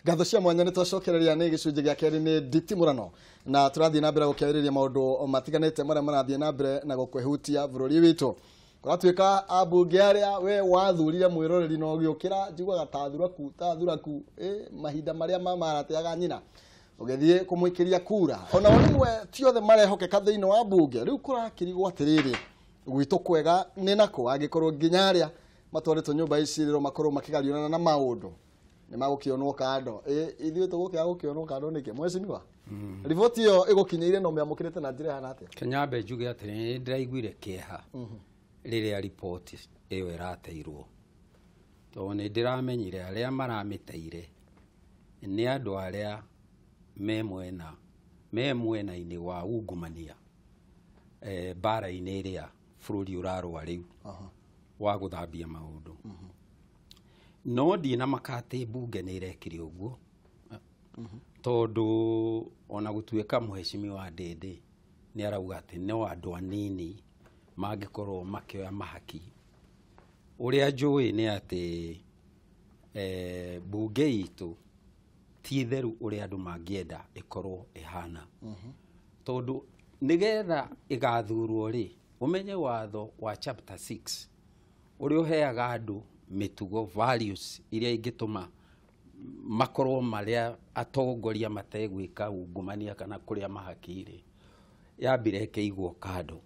Ngatho cia mwanya nĩ twacokereria nĩ gĩcunjĩ gĩa kerĩ nĩ nditimũrano na tũrathiĩ na mbere gũkĩarĩrĩria maũndũ matiganĩte marĩa marathiĩ na mbere na gũkũhutia bũrũri witũ. Kũratuĩka ambunge arĩa we wathurire mwĩroreri na ũgĩũkĩra njiguaga ta thuraku ta thuraku mahinda marĩa mama arateaga nyina ũgĩthiĩ kũmũikĩria kura ona o rĩmwe ti othe marehokeka thĩinĩ wa mbunge. Rĩu kũrakĩrigwo atĩrĩrĩ, gwitũ kwega nĩ nakũ angĩkorwo nginya arĩa matwarĩtwo nyũmba icirĩro makorwo makĩgariũrana na maũndũ nĩ magũkĩonwo kando. Ithuĩ tũgũkĩaga gũkĩonwo kando nĩkĩ? Mheshimiwa, riboti ĩyo ĩgũkinyĩire na ũmĩamũkĩrĩte na njĩra ĩhana atĩa? Kenyambe njuge atĩrĩ, nĩ ndĩraiguire kĩeha rĩrĩa riboti ĩyo ĩrateirwo, tondũ nĩ ndĩramenyire arĩa maramĩteire nĩ andũ arĩa me mwena-inĩ wa ungumania mbara-inĩ ĩrĩa bũrũri ũrarũa rĩu wa gũthambia maũndũ. No ndina maka atĩ mbunge nĩ ĩrekire ũguo, tondũ ona gũtuĩka mheshimiwa Ndindi nĩ arauga atĩ no andũ anini mangĩkorwo makĩoya mahaki. Ũrĩa njũĩ nĩ atĩ mbunge itũ ti theru ũrĩa andũ mangĩenda ĩkorwo ĩhana, tondũ nĩgetha ĩgathurwo rĩ, ũmenye watho wa chapter 6 ũrĩa ũheaga andũ mĩtugo values iria ingĩtũma makorwo marĩa atongoria mategwĩka ungumania kana kũrĩa mahaki rĩ, yambire ĩkĩigwo kando.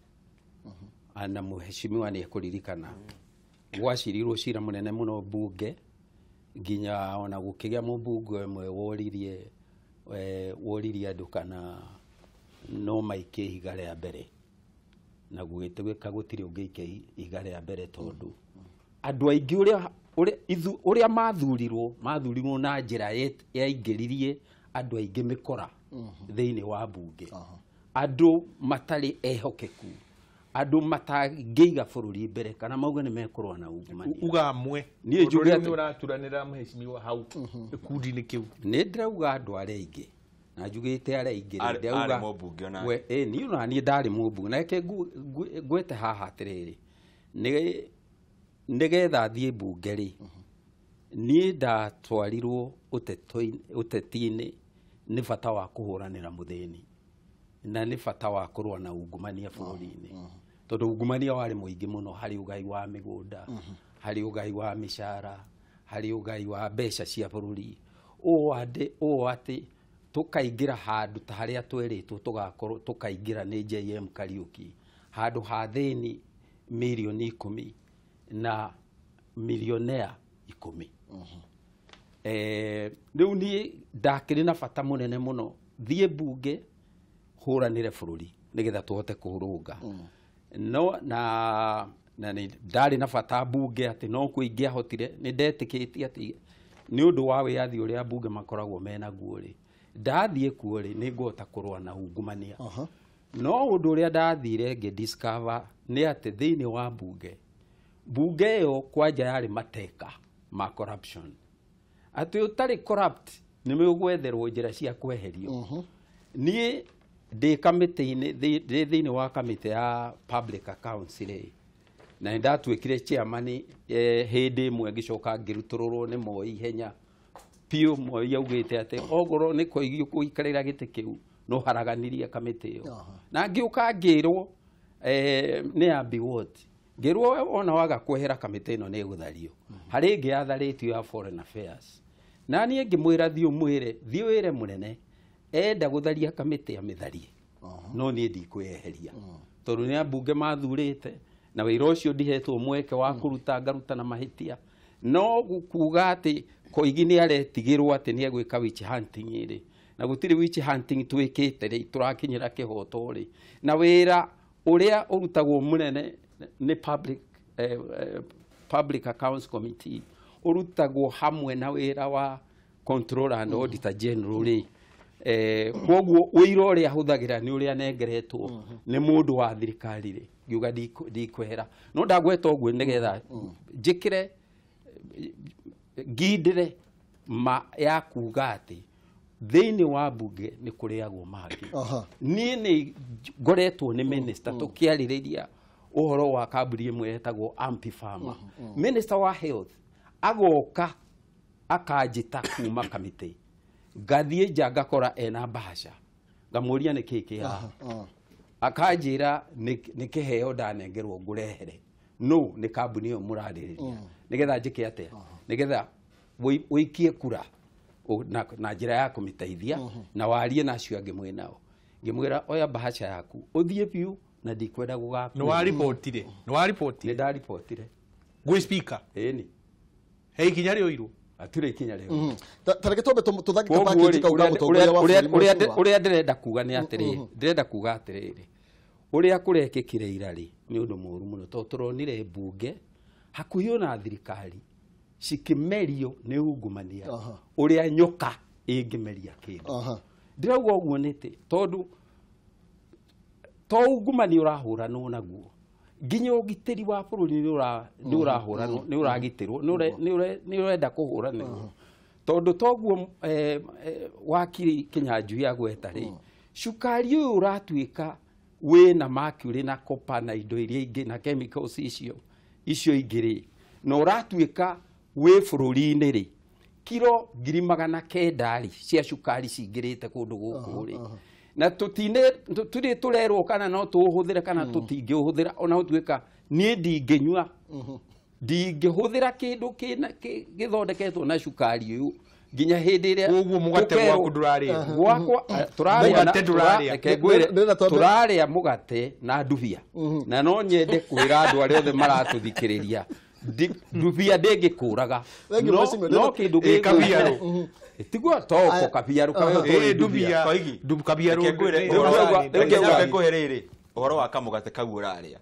Na mheshimiwa nĩ ekũririkana gwacirirwo cira mũnene mũno mbunge, nginya ona gũkĩgĩa mũmbunge ũmwe woririe woririe andũ kana no maikie ihiga rĩa mbere, na gũgĩtuĩka gũtirĩ ũngĩikia ihiga rĩa mbere, tondũ andũ aingĩ ũrĩa mathurirwo na njĩra yaingĩririe andũ aingĩ mĩkora thĩinĩ wa mbunge, andũ matarĩ ehokeku, andũ matangĩiga bũrũri mbere kana mauge nĩ mekũrũa na ungumania. Uga amwe Niĩ njuge ũndũ atĩ nĩ ũraturanĩra mheshimiwa hau gĩkundi-inĩ kĩu. Nĩ ndĩrauga andũ arĩa aingĩ na njugĩte arĩa aingĩ rĩ, ndĩrauga Arĩ mũmbunge ona. We, niĩ ona niĩ ndarĩ mũmbunge. Na reke ngwete haha atĩrĩrĩ, nĩgetha thiĩ mbunge rĩ, niĩ ndatwarirwo ũteti-inĩ nĩ bata wa kũhũranĩra mũthĩni na nĩ bata wa kũrũa na ungumania bũrũri-inĩ, tondũ ungumania warĩ mũingĩ mũno harĩ ũgai wa mĩgũnda, harĩ ũgai wa mĩcara, harĩ ũgai wa mbeca cia bũrũri, ũũ atĩ tũkaingĩra handũ ta harĩa twerĩtwo tũgakorwo tũkaingĩra nĩ JM Kariuki, handũ ha thĩni mirioni 10 na milionea 10. Rĩu niĩ ndakĩrĩ na bata mũnene mũno thiĩ mbunge hũranĩre bũrũri nĩgetha tũhote kũrũnga. No na nĩ ndarĩ na bata mbunge atĩ no kũ ingĩahotire, nĩ ndetĩkĩtie atĩ nĩ ũndũ wa wĩyathi ũrĩa mbunge makoragwo menaguo rĩ, ndathiĩ kuo rĩ, nĩ ngũhota kũrũa na ungumania. No ũndũ ũrĩa ndathire ngĩ discover nĩ atĩ thĩinĩ wa mbunge, mbunge ĩyo kwanja yarĩ mateka ma corruption, atĩ ũtarĩ corrupt nĩ ũgwetherwo njĩra cia kweherio. Niĩ ndĩ kamĩtĩ-inĩ, ndĩ thĩinĩ wa kamĩtĩ ya public accounts rĩ, na nĩ ndatuĩkire chairman hĩndĩ ĩmwe, ngĩcoka ngĩrutũrũrwo nĩ Moi ihenya biũ. Moi augĩte atĩ ongorwo nĩ Koigi ũkũikarĩra gĩtĩ kĩu no haraganirie kamĩtĩ ĩyo. Na ngĩũka ngĩrwo nĩ Ambi Ward, ngĩrwo ona waga kwehera kamĩtĩ ĩno nĩ ĩgũthario. Harĩ ĩngĩ yatharĩtio ya foreign affairs, na niĩ ngĩmwĩra thiĩ ũmwĩre, thiĩ wĩre mũnene enda gũtharia kamĩtĩ amĩtharie, no niĩ ndikwĩyeheria, tondũ nĩ ambunge mathurĩte na wĩra ũcio ndihetwo mweke wa kũruta ngaruta na mahĩtia. No kuga atĩ Koigi nĩ aretigĩrwo atĩ nĩ egwĩka witch hunting rĩ, na gũtirĩ witch hunting twĩkĩte rĩ, tũrakinyĩra kĩhoto rĩ, na wĩra ũrĩa ũrutagwo mũnene nĩ public accounts committee ũrutagwo hamwe na wĩra wa controller and auditor general rĩ. Koguo ũira ũrĩa ahũthagĩra nĩ ũrĩa anengeretwo nĩ mũndũ wa thirikari rĩ, ngiuga ndikwehera. No ndagweta ũguo nĩgetha njĩkĩre ngindĩre ma ya kuga atĩ thĩinĩ wa mbunge nĩ kũrĩagwo mahaki. Niĩ nĩ ngoretwo nĩ minister tũkĩarĩrĩria ũhoro wa kambuni ĩmwe yetagwo Ampi Pharma. Minister wa health agoka akanjĩta kuma kamĩtĩ. Ngathiĩ nja ngakora ena bahasha. Ngamũria nĩ kĩĩ kĩ haha. Akanjĩra nĩ kĩheo ndanengerwo ngũrehere. No nĩ kambuni ĩyo mũrarĩrĩria. Nĩgetha njĩke atĩa? Nĩgetha ũikie kura na njĩra ya kũmĩteithia na warie na acio angĩ mwĩ nao. Ngĩmwĩra oya bahasha yaku ũthiĩ biũ na ndikwenda gũgakua. Nĩ waribotire? Nĩ waribotire? Nĩ ndaribotire. Gwĩ speaker? Ĩni. He ikinya rĩoirwo? Hatirĩ ikinya rĩoirwo. Ta reke twambe tũthake package kau ka mũtongoria wa bũrũri. Ũrĩa ndĩrenda kuga nĩ atĩrĩrĩ, ndĩrenda kuga atĩrĩrĩ, ũrĩa kũrekĩkire ira rĩ nĩ ũndũ mũũru mũno tondũ tũronire mbunge hakuhĩ ona thirikari cikĩmerio nĩ ungumania ũrĩa nyoka ĩngĩmeria kĩndũ. Ndĩrauga ũguo nĩtĩ tondũ to ungumania ũrahũranwo naguo nginya ũgitĩri wa bũrũri nĩ ũrahũranwo, nĩ ũragitĩrwo, nĩ ũrenda kũhũranĩrwo. Tondũ toguo wakiri Kinyanjui agweta rĩ, cukari ũyũ ũratuĩka wĩna mercury na copper na indo iria ingĩ na chemicals icio ingĩ rĩ, na ũratuĩka wĩ bũrũri-inĩ rĩ, kiro 900,000 rĩ cia cukari cingĩrĩte kũndũ gũkũ rĩ, na tũtirĩ tũrerwo kana no tũũhũthĩre kana tũtingĩũhũthĩra. Ona gũtuĩka niĩ ndingĩnyua, ndingĩhũthĩra kĩndũ gĩthondeketwo na cukari ũyũ nginya hĩndĩ ĩrĩa ũguo mũgate gwaku ndũrarĩa. Gwakwa tũrarĩa mũgate na ndubia, na no nyende kwĩra andũ arĩa othe maratũthikĩrĩria ndubia ndĩngĩkũraga, no kĩndũ gĩkũraga tiguo toko kabiarũ ndubia kabiarũ. Ngũhe rĩrĩ ũhoro wa kamũgate kau ũrarĩa,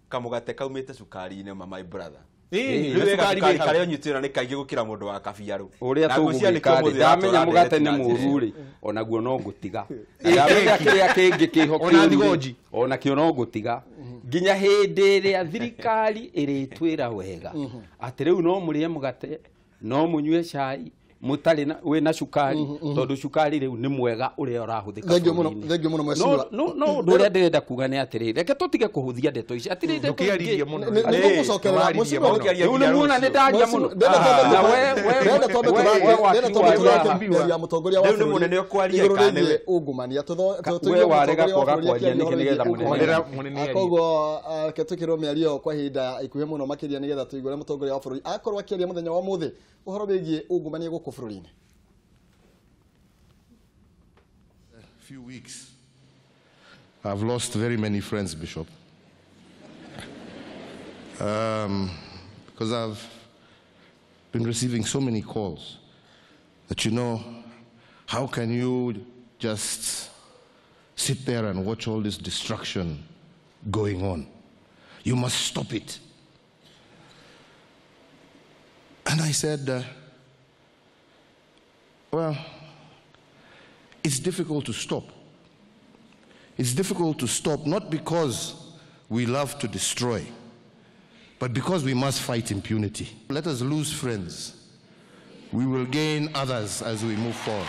kamũgate kaumĩte cukari-inĩ ma my brother. Rĩu cukari karĩa ũnyitĩra nĩ kaingĩ gũkĩra mũndũ wa kabiarũ. Ũrĩa tũgũgĩka rĩ, ndamenya mũgate nĩ mũũru rĩ, onaguo no ngũtiga. Ndamenya kĩrĩa kĩngĩ kĩho kĩũru onakĩo no ngũtiga nginya hĩndĩ ĩrĩa thirikari ĩrĩtwĩra wega atĩ rĩu no mũrĩe mũgate, no mũnyue cai mũtarĩ na wĩna cukari, tondũ cukari rĩu nĩ mwega ũrĩa ũrahũthĩka bũrũri-inĩ. Thengiũ mũno mheshimiwa. No ũndũ ũrĩa ndĩrenda kuga nĩ atĩrĩrĩ, reke tũtige kũhũthia ndeto ici. Hatirĩ ndeto ingĩ. Nĩtũgũcokerera mheshimiwa. Rĩu nĩ muona nĩ ndaria mũno. Na we twambe tũthake mĩario ya mũtongoria wa bũrũri igũrũ rĩgiĩ ungumania. We warega kwaga kwaria nĩkĩ nĩgetha mũnene. Koguo reke twĩkĩrwo mĩario ĩyo kwa ihinda ikuhĩ mũno makĩria nĩgetha tũigue ũrĩa mũtongoria wa bũrũri akorwo akĩaria mũthenya wa ũmũthĩ ũhoro wĩgiĩ ungumania gũkũ bũrũri-inĩ. Few weeks, I've lost very many friends, Bishop, because I've been receiving so many calls that, you know, how can you just sit there and watch all this destruction going on? You must stop it. And I said, well, it's difficult to stop. It's difficult to stop not because we love to destroy, but because we must fight impunity. Let us lose friends. We will gain others as we move forward.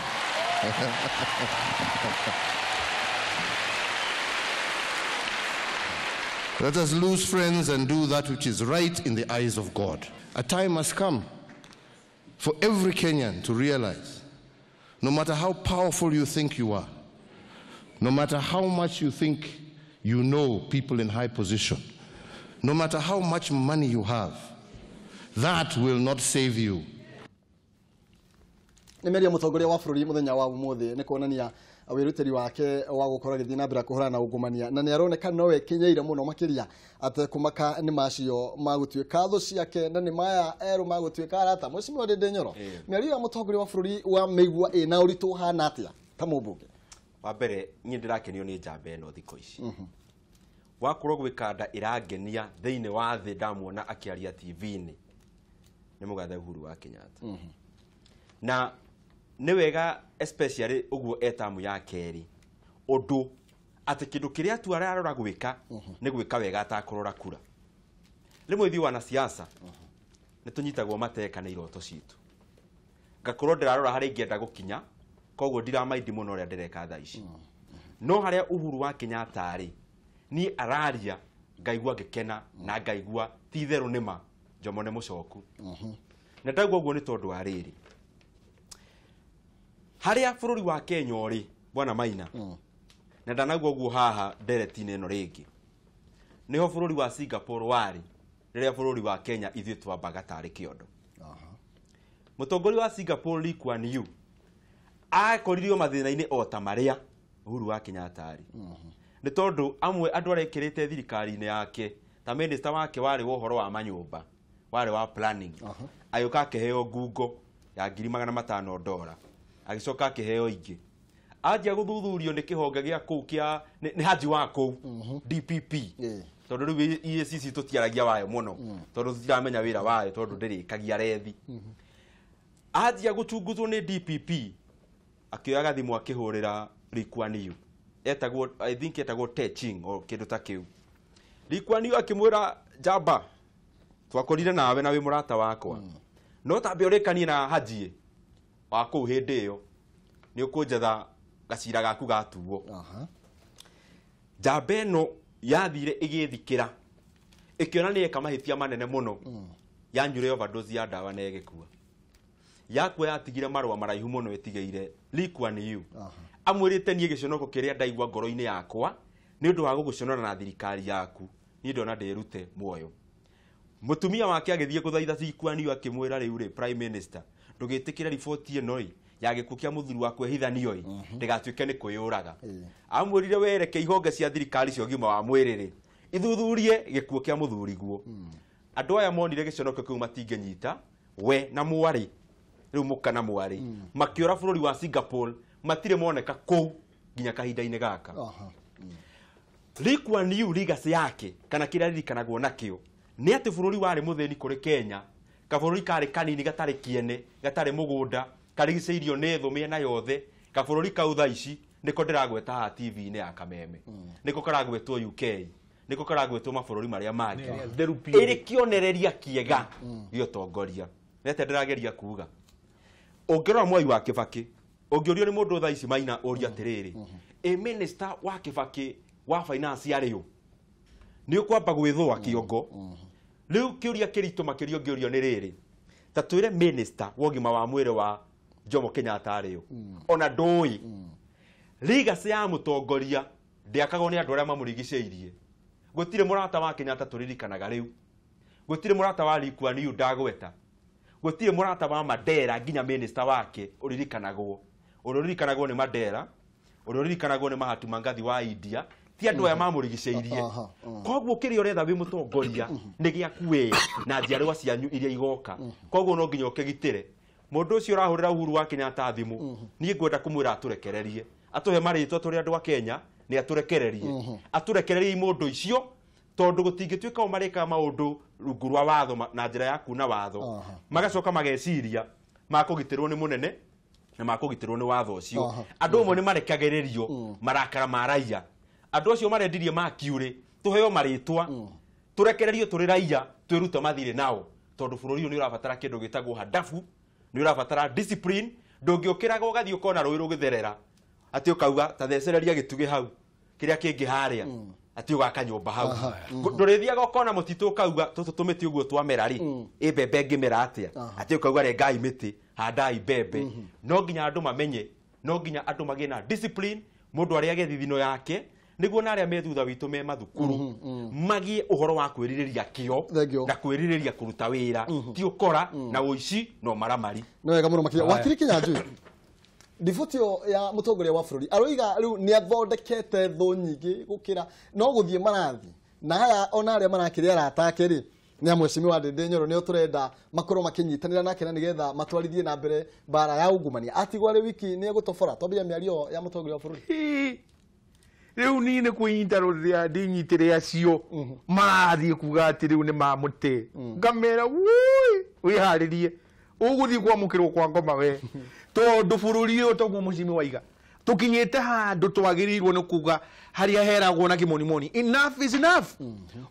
Let us lose friends and do that which is right in the eyes of God. A time must come for every Kenyan to realize, no matter how powerful you think you are, no matter how much you think you know people in high position, no matter how much money you have, that will not save you. Nĩ mĩario mũtongoria wa bũrũri mũthenya wa ũmũthĩ nĩ kuonania wĩrutĩri wake wa gũkorwo agĩthiĩ na mbere kũhũrana na ungumania, na nĩ aroneka nowe kinyeire mũno makĩria atĩ kũmaka nĩ macio magũtuĩka thũ ciake na nĩ maya erũ magũtuĩka arata. Mheshimiwa Ndindi Nyoro, mĩario ya mũtongoria wa bũrũri wa mĩigua ĩna ũritũ ũhana atĩa ta mũmbunge? Wa mbere niĩ ndĩrakenio nĩ njamba ĩno thikũ ici. Wakorwo gwĩka nda ĩrangenia thĩinĩ wa thĩ ndamuona akĩaria TV-inĩ nĩ mũgathe Uhuru wa Kenyatta. Na nĩ wega especially ũguo etamu ya kerĩ ũndũ atĩ kĩndũ kĩrĩa tu ararora gwĩka nĩ gwĩka wega atakũrora kura. Rĩmwe ithuĩ wanasiasa nĩ tũnyitagwo mateka nĩ iroto citũ. Ngakorwo ndĩrarora harĩa ingĩenda gũkinya, koguo ndiramaindi mũno ũrĩa ndĩreka thaa ici. No harĩa Uhuru wa Kenyatta arĩ, niĩ araria ngaigua ngĩkena na ngaigua ti itherũ nĩ ma Jomo nĩ mũcoku. Na ndaigua ũguo nĩ tondũ wa rĩrĩ, Harĩa bũrũri wa Kenya ũrĩ bwana Maina, na ndanauga ũguo haha ndereti-inĩ ĩno rĩngĩ, nĩho bũrũri wa Singapore warĩ rĩrĩa bũrũri wa Kenya ithuĩ twambaga tarĩ kĩondo. Mũtongoria wa Singapore Lee Kuan Yew akoririo mathĩna-inĩ o ta marĩa Uhuru wa Kenyatta arĩ. Nĩ tondũ amwe andũ arĩa ekĩrĩte thirikari-inĩ yake ta minister wake warĩ wa ũhoro wa manyũmba, warĩ wa planning, agĩũka akĩheo ngungo ya $500,000, agĩcoka akĩheo ingĩ. Anjia gũthuthurio nĩ kĩhonge gĩa kũu kĩa nĩ Haji wa kũu DPP, tondũ rĩu EACC tũtiaragia wayo mũno tondũ tũtiramenya wĩra wayo tondũ ndĩrĩkagia rethi. Anjia gũchunguzwo nĩ DPP, akĩoya gathimũ akĩhũrĩra Lee Kuan Yew, etagwo I think etagwo Teching o kĩndũ ta kĩu. Lee Kuan Yew akĩmwĩra, njamba twakorire nawe na wĩ mũrata wakwa, no tambe ũrĩkanie na Haji wa kũu hĩndĩ ĩyo nĩ ũkũnjetha gacira gaku gatuo. Njamba ĩno yathire ĩgĩthikĩra ĩkĩona nĩ eka mahĩtia manene mũno, yanyure overdose ya ndawa na ĩgĩkua. Yakua yatigire marũa maraihu mũno ĩtigĩire Lee Kuan Yew, amwĩrĩte niĩ gĩconoko kĩrĩa ndaigua ngoro-inĩ yakwa nĩ ũndũ wa gũgũconora na thirikari yaku, niĩ ndona ndĩrute muoyo. Mũtumia wake agĩthiĩ gũthaitha Lee Kuan Yew akĩmwĩra, rĩu rĩ prime minister, ndũgĩtĩkĩre riboti ĩno ĩ ya gĩkuũ kĩa mũthuri waku ĩhithanio ĩ ndĩgatuĩke nĩ kwĩyũraga. Amwĩrire wereke ihonge cia thirikari cia ũgima wa mwĩrĩ rĩ ithuthurie gĩkuũ kĩa mũthuriguo. Andũ aya monire gĩconoko kĩu matingĩnyita we na mwarĩ, rĩu mũka na mwarĩ makĩũra bũrũri wa Singapore, matirĩ moneka kũu nginya kahinda-inĩ gaka. Lee Kuan Yew legacy yake kana kĩrĩa aririkanagwo nakĩo nĩ atĩ bũrũri warĩ mũthĩni kũrĩ Kenya, kabũrũri karĩ kanini gatarĩ kĩene, gatarĩ mũgũnda, karigicĩirio nĩ thũ mĩena yothe. Kabũrũri kau thaa ici nĩko ndĩragweta haha TV-inĩ ya Kameme, nĩko karagwetwo UK, nĩko karagwetwo mabũrũri marĩa mangĩ, ĩrĩ kĩonereria kĩega gĩa ũtongoria. Nĩatĩa ndĩrageria kuga, ũngĩrora Mwai wa Kĩbakĩ, ũngĩũrio nĩ mũndũ thaa ici Maina ũrio atĩrĩrĩ, ĩ minister wa Kĩbakĩ wa finance arĩ ũ, nĩ ũkwamba gwĩthũa kĩongo. Rĩu kĩũria kĩritũ makĩria ũngĩũrio nĩ rĩrĩ, ta twĩre minister wa ũgima wa mwĩrĩ wa Jomo Kenyatta arĩ ũ, ona ndũĩ. Legacy ya mũtongoria ndĩakagwo nĩ andũ arĩa mamũrigicĩirie. Gũtirĩ mũrata wa Kenyatta tũririkanaga rĩu, gũtirĩ mũrata wa Lee Kuan Yew ndagweta, gũtirĩ mũrata wa Mandela nginya minister wake ũririkanagwo. Ũrĩa ũririkanagwo nĩ Mandela, ũrĩa ũririkanagwo nĩ Mahatma Gandhi wa India, ti andũ aya mamũrigicĩirie. Koguo kĩrĩa ũretha wĩ mũtongoria nĩ gĩaku we na njiarwa cianyu iria igoka. Koguo no nginya ũkĩgitĩre. Mũndũ ũcio ũrahũrĩra Uhuru wa Kenyatta thimũ, niĩ ngwenda kũmwĩra atũrekererie, atũhe marĩtwa tũrĩ andũ a Kenya, nĩ atũrekererie, atũrekererie imũndũ icio, tondũ gũtingĩtuĩka o marĩkaga maũndũ rungu rwa watho na njĩra ya kuna watho, magacoka mageciria makũgitĩrwo nĩ mũnene na makũgitĩrwo nĩ watho ũcio. Andũ amwe nĩ marekagĩrĩrio marakara ma raia, andũ acio marendirie makiurĩ, tũheo marĩtwa, tũrekererio tũrĩ raia, twĩrute mathirĩ nao, tondũ bũrũri ũyũ nĩ ũrabatara kĩndũ gĩtagwo hadafu, nĩ ũrabatara discipline. Ndũngĩũkĩraga ũgathiĩ ũkona rũĩ rũgĩtherera atĩ ũkauga ta thecereria gĩtugĩ hau kĩrĩa kĩngĩ harĩa atĩ ũgaka nyũmba hau. Ndũrĩthiaga ũkona mũtitũ ũkauga tũtũ tũmĩtĩ ũguo twamera rĩ, ĩ mbembe ĩngĩmera atĩa, atĩ ũkauga rengai mĩtĩ handai mbembe. No nginya andũ mamenye, no nginya andũ magĩe na discipline, mũndũ arĩage thithino yake nĩguo na arĩa me thutha witũ me mathukuru magĩe ũhoro wa kwĩrirĩria kĩo na kwĩrirĩria kũruta wĩra, ti ũkora na ũici no maramari. Nĩ wega mũno makĩria. Wakiri Kinyanjui, riboti ĩyo ya mũtongoria wa bũrũri aroiga rĩu nĩ athondekete thũ nyingĩ gũkĩra no gũthiĩ marathiĩ na aya ona arĩa marakĩrĩ arata ake rĩ, nĩ a mheshimiwa Ndindi Nyoro nĩo tũrenda makorwo makĩnyitanĩra nake na nĩgetha matwarithie na mbere mbara ya ungumania. Atigwo arĩ wiki nĩ egũtobora. Twambia mĩario ya mũtongoria wa bũrũri. Rĩu niĩ nĩ kwĩnyita rũrĩa ndĩnyitĩre acio marathiĩ kuga atĩ rĩu nĩ mamũte, ngamera wui wĩharĩrie ũgũthiĩ kwamũkĩrwo kwa ngoma we, tondũ bũrũri ũyũ toguo mũcimi waiga tũkinyĩte handũ twagĩrĩirwo nĩ kuga harĩa heragwo na kĩmonimoni enough is enough.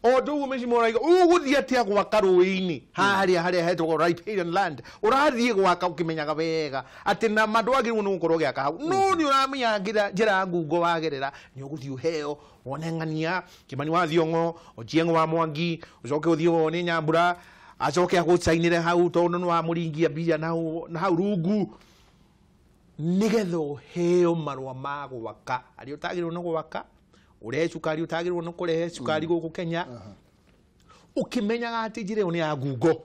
O toguo mũcimi waiga ũgũthiĩ atĩa gwaka rũĩ-inĩ harĩa harĩa hetagwo riparian land, ũrathiĩ gwaka ũkĩmenyaga wega atĩ na ma ndwagĩrĩirwo nĩ gũkorwo ũgĩaka hau, no nĩ ũramenya njĩra ya ngungo wagerera nĩ ũgũthiĩ ũheo wone ng'ania Kimani wa Thiong'o, Ochieng wa Mwangi, ũcoke ũthiĩ wone Nyambura acoke agũcainĩre hau tondũ nĩ wamũringia mbia na hau rungu. Nĩgetha ũheo marũa ma gwaka arĩa ũtagĩrĩirwo nĩ gwaka, ũrehe cukari ũtagĩrĩirwo nĩ kũrehe cukari gũkũ Kenya, ũkĩmenyaga atĩ njĩra ĩyo nĩ ya ngungo.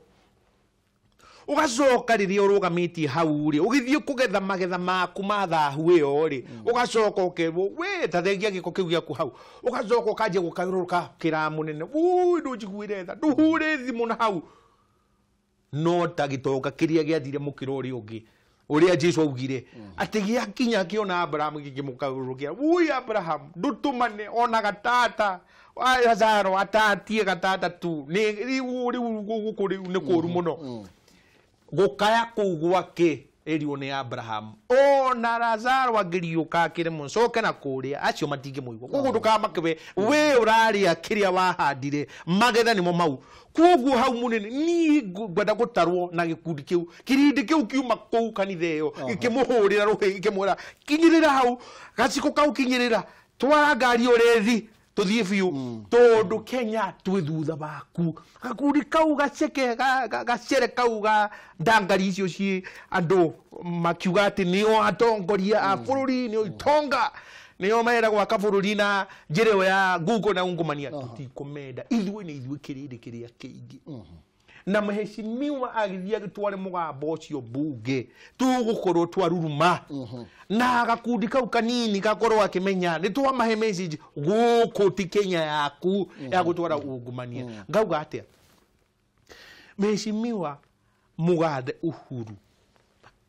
Ũgacoka rĩrĩa ũrũgamĩtie hau rĩ, ũgĩthiĩ kũgetha magetha maku ma thahu ĩyo rĩ, ũgacoka ũkerwo we ta thengia gĩko kĩu gĩaku hau, ũgacoka ũkanjia gũkayũrũrũka kĩra mũnene, ui ndũnjiguĩre tha, ndũhure thimũ na hau. No ta gĩtonga kĩrĩa gĩathire mũkĩra ũrĩa ũngĩ, ũrĩa Jesu augire atĩ gĩakinya kĩona Abraham gĩkĩmũkayũrũrũkĩra, ui Abraham ndũtũmane ona gatata, Lazaro atatie gatata tu, nĩ rĩu rĩu gũkũ rĩu nĩ kũũru mũno. Gũkaya kũu gwake ĩrirwo nĩ Abraham, ona Lazaro angĩriũka akĩre mũcoke na kũrĩa, acio matingĩmũigua. Koguo ndũkamake we, we ũrarĩa kĩrĩa wahandire, magetha nĩmo mau. Koguo hau mũnene niĩ ngwenda gũtarwo na gĩkundi kĩu, kĩrĩndĩ kĩu kiuma kũu kanitha ĩyo gĩkĩmũhũrĩra rũhĩ, gĩkĩmwĩra kinyĩrĩra hau gaciko kau, kinyĩrĩra, twara ngari ũrethi tũthiĩ biũ, tondũ Kenya twĩ thutha waku. Gakundi kau gaceke gacere kau ga ndangari icio ciĩ andũ makiuga atĩ nĩo atongoria a bũrũri, nĩo itonga, nĩo marenda gwaka bũrũri na njĩra ĩyo ya ngungo na ungumania. Tũtikũmenda ithuĩ, nĩ ithuĩ kĩrĩndĩ kĩrĩa kĩingĩ. Na mheshimiwa agĩthiĩ agĩtware mũgambo ũcio mbunge, tũgũkorwo twaruruma na gakundi kau kanini gakorwo akĩmenya nĩ twamahe message, gũkũ ti Kenya yaku ya gũtwara ungumania. Ngauga atĩa, mheshimiwa Mũgathe Uhuru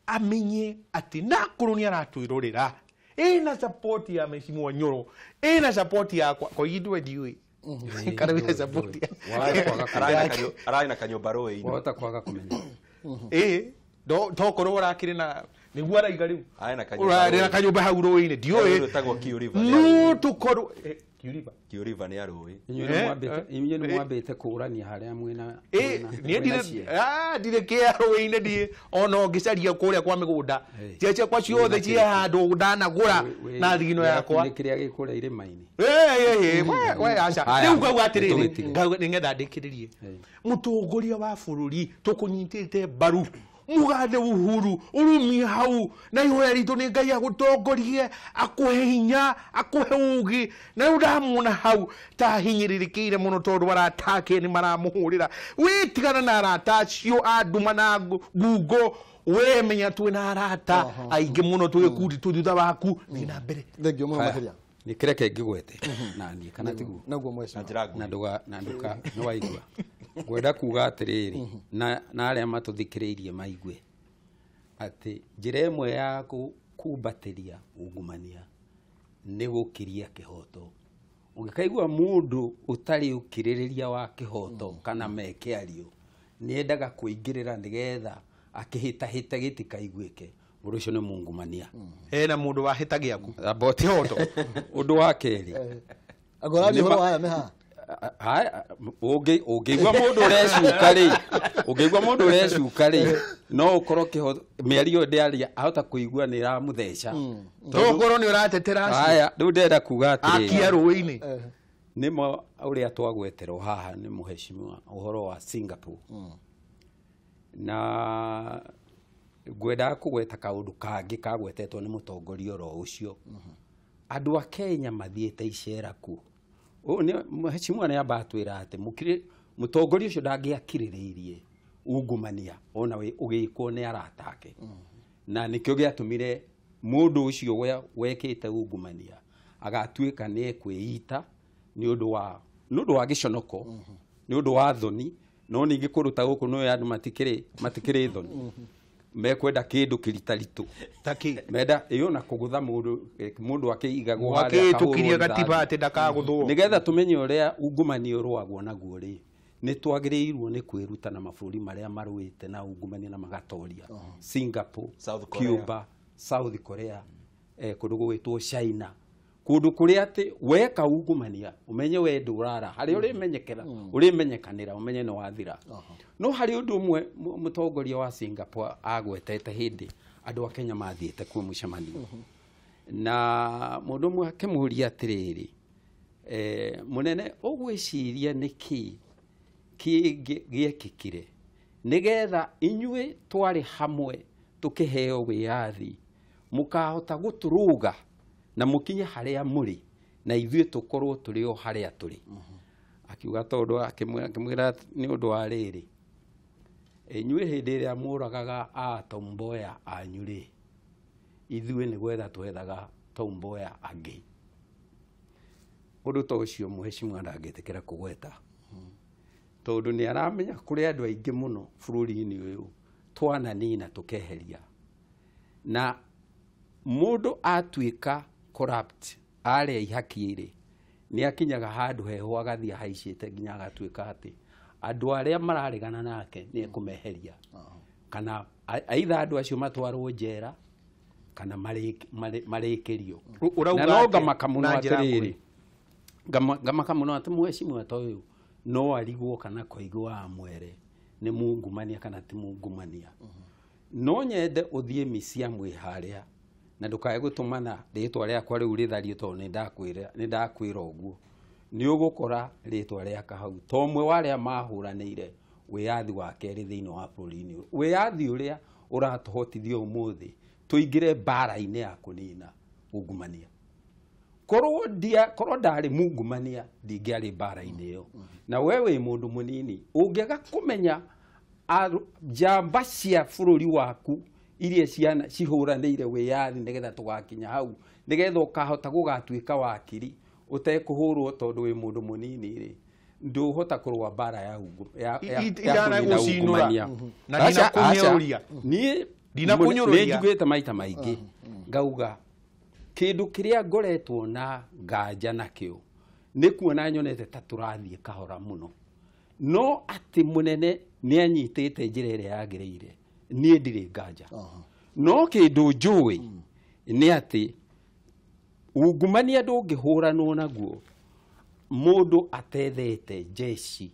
amenye atĩ nakorwo nĩ aratwĩrorera, ĩna support ya mheshimiwa Nyoro, ĩna support yakwa koindwe ndiũĩ kana wĩna support ya Ararĩ na kanyũmba rũĩ-inĩ. Wahota kwaga kũmenya. Ĩĩ, tokorwo ũrakĩrĩ na nĩguo araiga rĩu Arĩ na kanyũmba ũrarĩ na rũĩ-inĩ. kanyũmba hau rũĩ-inĩ, ndiũĩ. Rwĩtagwo Kiu River nĩ No ya rũĩ. tũkorwo Kiu River. Kiu River nĩ ya rũĩ. Inyuĩ nĩ mwambĩte kũũrania harĩa mwĩna Ĩĩ, niĩ mwĩna ndirĩ ciea. Ndirĩ kĩa rũĩ-inĩ, ndiĩ ona ũngĩcaria kũrĩa kwa mĩgũnda Ĩĩ. cia ciakwa ciothe ciĩ handũ ndanagũra na thigino yakwa. Nĩ kĩrĩa gĩ kũrĩa irĩma-inĩ. Ĩĩ, we we aca. Haya, Rĩu ngauga atĩrĩrĩ, nĩtũgĩtige. ngauga nĩgetha ndĩkĩrĩrie, Ĩĩ. mũtongoria wa bũrũri tũkũnyitĩte mbaru Mũgathe Uhuru, ũrumie hau na ihoya ritũ nĩ Ngai agũtongorie, akũhe hinya, akũhe ũgĩ. Na rĩu ndamuona hau ta hinyĩrĩrĩkĩire mũno tondũ arata ake nĩ maramũhũrĩra. Wĩtigana na arata acio a nduma na ngungo, we menya twĩna arata aingĩ mũno, twĩ gĩkundi twĩ thutha waku, thiĩ na mbere. Thengio mũno makĩria. Nĩ kĩreke ngĩgwete na niĩ kana tiguo? Naguo mheshimiwa. Na njĩra nguhĩ. Na ndũga na ndũka nĩ waigua. Ngwenda kuga atĩrĩrĩ, na arĩa matũthikĩrĩirie maigue atĩ njĩra ĩmwe ya kũkumbatĩria ungumania nĩ gũkiria kĩhoto. Ũngĩkaigua mũndũ ũtarĩ ũkirĩrĩria wa kĩhoto kana mekĩario, nĩendaga kũingĩrĩra nĩgetha akĩhĩtahĩte gĩtikaiguĩke, mũndũ ũcio nĩ mungumania. Hena mũndũ wahĩta gĩaku Kĩhoto. Ũndũ wa kerĩ, Agorani ũhoro wa haya meha. Haya, ũngĩigua mũndũ ũrecuka rĩ, ũngĩigua mũndũ ũrecuka rĩ, no ũkorwo kĩhoto mĩario ndĩaria ahota kũigua nĩ ĩramũtheca. Tokorwo nĩ ũratetera acio Haya, rĩu ndĩrenda kuga akia atĩrĩrĩ, rũĩ-inĩ. nĩmo ũrĩa twagweterwo haha nĩ mũheshimiwa ũhoro wa Singapore. Na ngwendaga kũgweta kaũndũ kangĩ kagwetetwo nĩ mũtongoria oro ũcio. Andũ a Kenya mathiĩte icera kuo. Ũyũ nĩ mheshimiwa nĩ amba atwĩra atĩ mũtongoria ũcio ndangĩakirĩrĩirie ungumania ona ũgĩkwo nĩ arata ake. Na nĩkĩo gĩatũmire mũndũ ũcio wekĩte ungumania agatuĩka nĩ ekwĩita nĩ ũndũ wa gĩconoko, nĩ ũndũ wa thoni, no ningĩ kũndũ ta gũkũ nĩ andũ matikĩrĩ thoni. Mekwenda kĩndũ kĩritaritũ. Ta kĩ? Menda ĩyo na kũgũtha mũndũ akĩigagwo harĩa Wakĩhĩtũkirie akahũrwo gatiba rithathi. atĩ ndakagũthwo. Nĩgetha tũmenye ũrĩa ungumania ũrũagwo naguo rĩ, nĩ twagĩrĩirwo nĩ kwĩruta na mabũrũri marĩa marũĩte na ungumania na magatoria. Singapore, South Korea. Cuba, South Korea, kũndũ gũgwĩtwo China. Kũndũ kũrĩa atĩ weka ungumania ũmenye we ndũrara harĩa ũrĩmenyekera, ũrĩmenyekanĩra ũmenye nĩ wathira. No harĩ ũndũ ũmwe mũtongoria wa Singapore agwetete hĩndĩ andũ a Kenya mathiĩte kuo mũcemanio. Na mũndũ ũmwe akĩmũria atĩrĩrĩ, mũnene ũgwĩciria nĩkĩ kĩngĩ gĩekĩkire nĩgetha inyuĩ twarĩ hamwe tũkĩheo wĩyathi Mũkahota gũtũrũga na mũkinye harĩa mũrĩ na ithuĩ tũkorwo tũrĩ o harĩa tũrĩ. Akiuga tondũ akĩmwĩra nĩ ũndũ wa rĩrĩ, inyuĩ hĩndĩ ĩrĩa mũragaga a Tom Mboya anyu rĩ, ithuĩ nĩ gwetha twethaga Tom Mboya angĩ. Ũndũ ta ũcio mheshimiwa ndangĩtĩkĩra kũgweta, tondũ nĩ aramenya kũrĩ andũ aingĩ mũno bũrũri-inĩ ũyũ twananina tũkeheria. Na mũndũ atuĩka corrupt arĩa ihaki rĩ, nĩ akinyaga handũ heho agathiĩ ahaicĩte nginya agatuĩka atĩ andũ arĩa mararegana nake nĩ ekũmeheria, kana aitha andũ acio matwarwo njera kana marĩkĩrio. Na no ngamaka mũno atĩrĩrĩ, ngamaka mũno atĩ mheshimiwa ta ũyũ no arigwo kana koigwo amwere nĩ mungumania kana ti mungumania. No nyende ũthiĩ miciamu ĩ harĩa na ndũkae gũtũmana rĩtwa rĩakwa rĩu rĩthario tondũ nĩ ndakwĩra ũguo. Nĩ ũgũkora rĩtwa rĩa hau to ũmwe wa arĩa mahũranĩire wĩyathi wa kerĩ thĩinĩ wa bũrũri-inĩ ũyũ, wĩyathi ũrĩa ũratũhotithia ũmũthĩ tũingĩre mbara-inĩ ya kũnina ungumania. Korwo ndarĩ mungumania ndingĩarĩ mbara-inĩ ĩyo. Na we wĩ mũndũ mũnini ũngĩaga kũmenya njamba cia bũrũri waku iria ciana cihũranĩire wĩyathi nĩgetha tũgakinya hau, nĩgetha ũkahota gũgatuĩka wakiri ũtekũhũrwo tondũ wĩ mũndũ mũnini rĩ, ndũhota kũrũa mbara ya kũnina ungumania. Na ndinakũnyũrũria. Niĩ nĩ njugĩte maita maingĩ ngauga kĩndũ kĩrĩa ngoretwo na nganja nakĩo nĩ kuona nyonete ta tũrathiĩ kahora mũno, no atĩ mũnene nĩ anyitĩte njĩra ĩrĩa yagĩrĩire, niĩ ndirĩ nganja. No kĩndũ njũĩ nĩ atĩ ungumania ndũngĩhũranwo naguo mũndũ atethete jeshi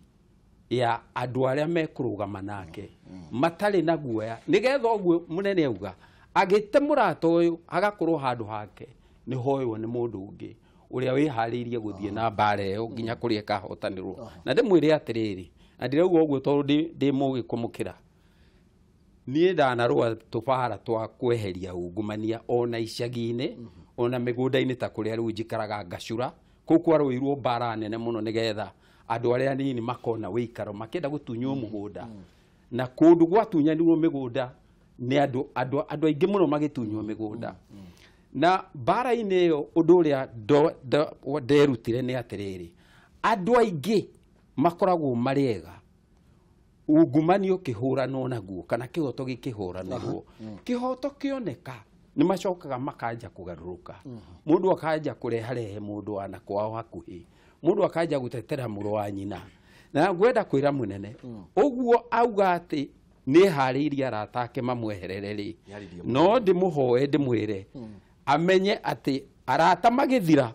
ya andũ arĩa mekũrũgama nake matarĩ na guoya, nĩgetha ũguo mũnene auga agĩte mũrata ũyũ agakorwo handũ hake nĩ hoywo nĩ mũndũ ũngĩ ũrĩa wĩharĩirie gũthiĩ na mbara ĩyo nginya kũrĩa ĩkahotanĩrwo. Na ndĩmwĩre atĩrĩrĩ, na ndĩrauga ũguo tondũ ndĩ mũgĩ kũmũkĩra, niĩ ndanarũa tũbara twa kweheria ungumania ona icagi-inĩ ona mĩgũnda-inĩ ta kũrĩa rĩu njikaraga Ngacura. Kũu kwarũirwo mbara nene mũno nĩgetha andũ arĩa anini makona wĩikaro makĩenda gũtunywo mũgũnda, na kũndũ gwatunyanirwo mĩgũnda nĩ andũ aingĩ mũno magĩtunywo mĩgũnda. Na mbara-inĩ ĩyo ũndũ ũrĩa nderutire nĩ atĩrĩrĩ, andũ aingĩ makoragwo marĩ ega ungumania ũkĩhũranwo naguo kana kĩhoto gĩkĩhũranĩrwo, kĩhoto kĩoneka nĩ macokaga makanja kũgarũrũka. Mũndũ akanja kũreharehe mũndũ wa na kwao hakuhĩ, mũndũ akanja gũtetera mũrũ wa nyina. Na ngwenda kwĩra mũnene ũguo auga atĩ nĩ harĩirie arata ake mamweherere rĩ, no ndĩmũhoe ndĩmwĩre amenye atĩ arata magĩthira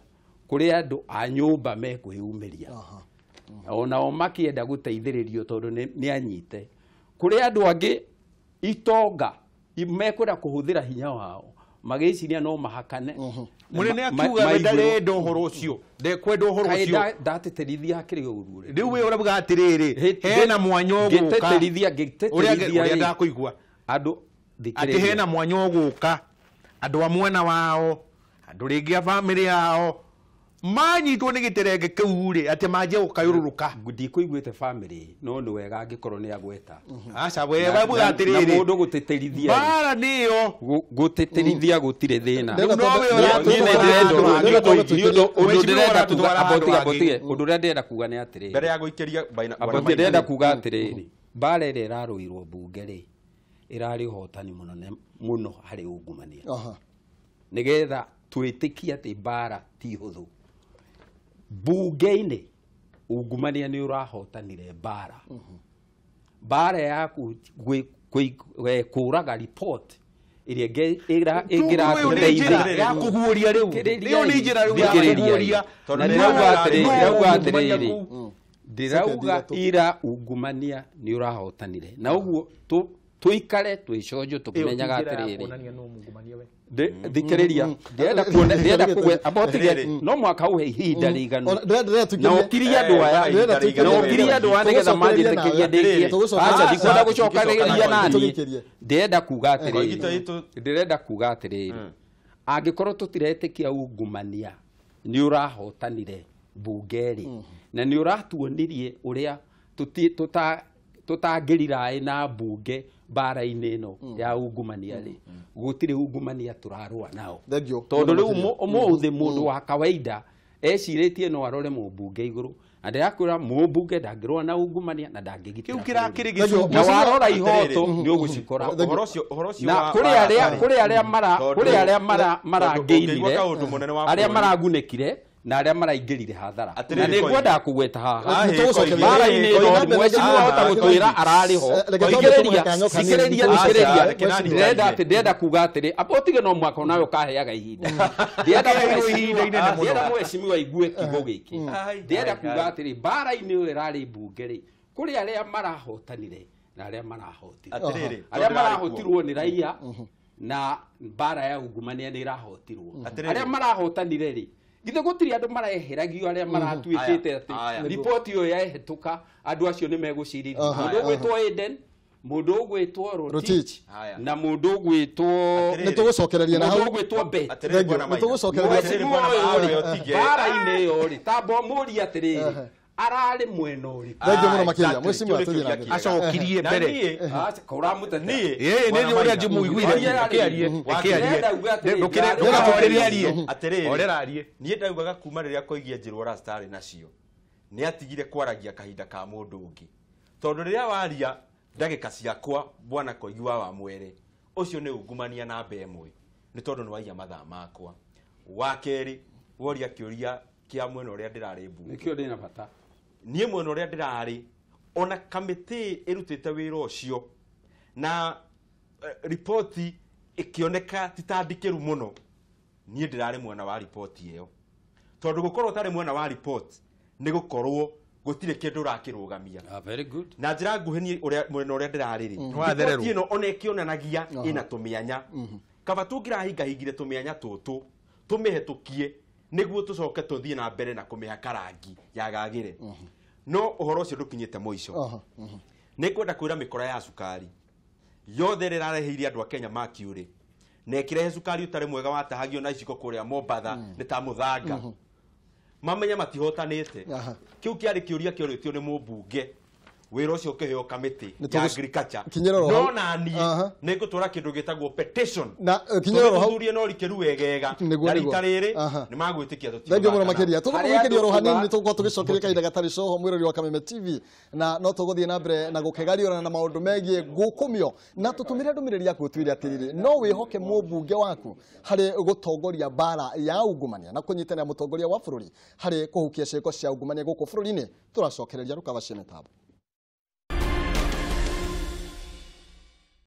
kũrĩ andũ a nyũmba mekwĩyumĩria, onao makĩenda gũteithĩrĩrio tondũ nĩ anyite. Kũrĩ andũ angĩ itonga mekwenda kũhũthĩra hinya wao magĩciria no mahakane. Mũnene akiuga we ndarenda ũhoro ũcio, ndekwenda ũhoro ũcio. Ndatĩtĩrithia hakĩrĩ ũru rĩ. Rĩu we ũrauga atĩrĩrĩ, hena mwanya ũgũka. Ngĩtĩtĩrithia ũrĩa ndakũigua andũ atĩ hena mwanya ũgũka, andũ a mwena wao, andũ rĩngĩ a bamĩrĩ yao manyitwo nĩ gĩterenge kĩu rĩ, atĩ manjie gũkayũrũrũka. Ndikũiguĩte bamĩrĩ, no nĩ wega angĩkorwo nĩ agweta. Aca we wauga atĩrĩrĩ, na mũndũ gũtĩtĩrithia mbara nĩyo gũtĩtĩrithia gũtirĩ thĩna. Ũndũ ũrĩa ndĩrenda kuga nĩ atĩrĩrĩ, mbere ya gũikĩria ndĩrenda kuga atĩrĩrĩ, mbara ĩrĩa ĩrarũirwo mbunge rĩ, ĩrarĩ ũhotani mũnene mũno harĩ ungumania, nĩgetha twĩtĩkie atĩ mbara ti hũthũ. Mbunge-inĩ ungumania nĩ ũrahotanire mbara. Mbara ya kũraga report ĩrĩa ĩngĩratũteithia ya kũguũria rĩu. Ĩyo nĩ njĩra rĩu ya kũguũria. Na ndĩrauga atĩrĩrĩ, ndĩrauga ira ungumania nĩ ũrahotanire, na ũguo Tuikare twicojo tukimenyaga atiriri. Kuonania no mungumania we. Thikiriria ndĩrenda kuona ndĩrenda kũgwe abotige no mwaka uhe ihinda rĩiganu na ũkirie andũ aya na ũkirie andũ aya nĩgetha manjĩtĩkĩrie ndĩkie. Aca ndikwenda gũcokanĩrĩria nani, ndĩrenda kuga atĩrĩrĩ, ndĩrenda kuga atĩrĩrĩ, angĩkorwo tũtiretĩkia ungumania nĩ ũrahotanire bunge rĩ, na nĩ ũratuonirie ũrĩa tutangĩriraĩ na bunge mbara-inĩ ĩno ya ungumania rĩ, gũtirĩ ungumania tũrarũa nao. Tondũ rĩu ũmũthĩ mũndũ wa kawaida ecirĩtie no arore mũmbunge igũrũ, na ndĩrakwĩra mũmbunge ndangĩrũa na ungumania na ndangĩgitĩra. Kĩu kĩrakĩrĩ gĩcunjĩ. Na warora ihoto nĩ ũgũcikora. Na kũrĩ arĩa marangĩinire, arĩa maragunĩkire na arĩa maraingĩrire hathara, na nĩ ngwendaga kũgweta haha mbara-inĩ ĩno mheshimiwa ahota gũtwĩra ararĩ ho. Thikĩrĩria, thikĩrĩria, ndĩrenda kuga atĩrĩ, ũtige no mwaka onawe ũkaheaga ihinda. Ndĩrenda mheshimiwa aigue kiugo gĩkĩ. Ndĩrenda kuga atĩrĩ, mbara-inĩ ĩyo ĩrarĩ mbunge rĩ, kũrĩ arĩa marahotanire na arĩa marahotirwo. Arĩa marahotirwo nĩ raia na mbara ya ungumania nĩ ĩrahotirwo. Arĩa marahotanire rĩ, githĩ gũtirĩ andũ mareheragio arĩa maratuĩkĩte atĩ riboti ĩyo yahĩtũka andũ acio nĩ megũcirithio. Mũndũ ũgwĩtwo Eden, mũndũ ũgwĩtwo Rotich, na mũndũ ũgwĩtwo nĩtũgũcokereria na hau, mũndũ ũgwĩtwo Bet. Nĩtũgũcokereria mbara-inĩ ĩyo rĩ, tamba mũrie atĩrĩrĩ, ararĩ mwena ũrĩkũ? Thengiũ mũno makĩria mheshimiwa, tũthiĩ na mbere. Acokirie mbere. Ũramũtetea. Ĩĩ nĩ ũrĩa njĩmũiguire. Reke arie. Ndũkĩrĩrie arie. Atĩrĩrĩ. Orera arie. Niĩ ndaugaga kuma rĩrĩa koigie njĩrwo rastarĩ nacio nĩ atigire kwaragia kahinda ka mũndũ ũngĩ, tondũ rĩrĩa waria ndagĩka ciakwa bwana Koigi wa Wamwere, ũcio nĩ ungumania namba ĩmwe, nĩ tondũ nĩ waiya mathaa makwa. Wa kerĩ, woria kĩũria kĩa mwena ũrĩa ndĩrarĩ mbunge. Nĩkĩo ndĩna bata. Niĩ mwena ũrĩa ndĩrarĩ, ona kamĩtĩ ĩrutĩte wĩra ũcio na riboti ĩkĩoneka ti ta ndikĩru mũno, niĩ ndĩrarĩ mwena wa riboti ĩyo. Tondũ gũkorwo ũtarĩ mwena wa riboti nĩ gũkorwo gũtirĩ kĩndũ ũrakĩrũgamia. Very good. Na njĩra nguhĩ niĩ mwena ũrĩa ndĩrarĩ rĩ, riboti ĩno ona ĩkĩonanagia ĩna tũmĩanya. Kaba tũngĩrahingahingire tũmĩanya tũtũ tũmĩhetũkie nĩguo tũcoke tũthiĩ na mbere na kũmĩhaka rangi yagagĩre. No ũhoro ũcio ndũkinyĩte mũico. Nĩ ngwenda kwĩra mĩkora ya cukari yothe ĩrĩa ĩrareheire andũ a Kenya mercury, na ĩkĩrehe cukari ũtarĩ mwega watahagio na iciko kũrĩa Mombatha nĩ ta mũthanga, mamenye matihotanĩte. Kĩu kĩarĩ kĩũria kĩorĩtio nĩ mũmbunge, wĩra ũcio ũkĩheo kamĩtĩ ya agriculture. No na niĩ nĩ ngũtwara kĩndũ gĩtagwo petition na kinyĩrĩro hau tũthurie no rikĩru wegega, na rita rĩrĩ nĩ magwĩtĩkia tũtiũthaka. Thengiũ mũno makĩria. Tũgũgũikĩria oro hanini, tũgũkorwo tũgĩcokeria kahinda gatarĩ coho mwĩrori wa Kameme TV, na no tũgũthiĩ na mbere na gũkĩgariũrana na maũndũ megiĩ gũkũmio, na tũtũmĩre ndũmĩrĩri yaku ũtwĩre atĩrĩrĩ, no wĩhoke mũmbunge waku harĩ gũtongoria mbara ya ungumania na kũnyitanĩra mũtongoria wa bũrũri harĩ kũhukia ciĩko cia ungumania gũkũ bũrũri-inĩ. Tũracokereria rũkabacie mĩtambo.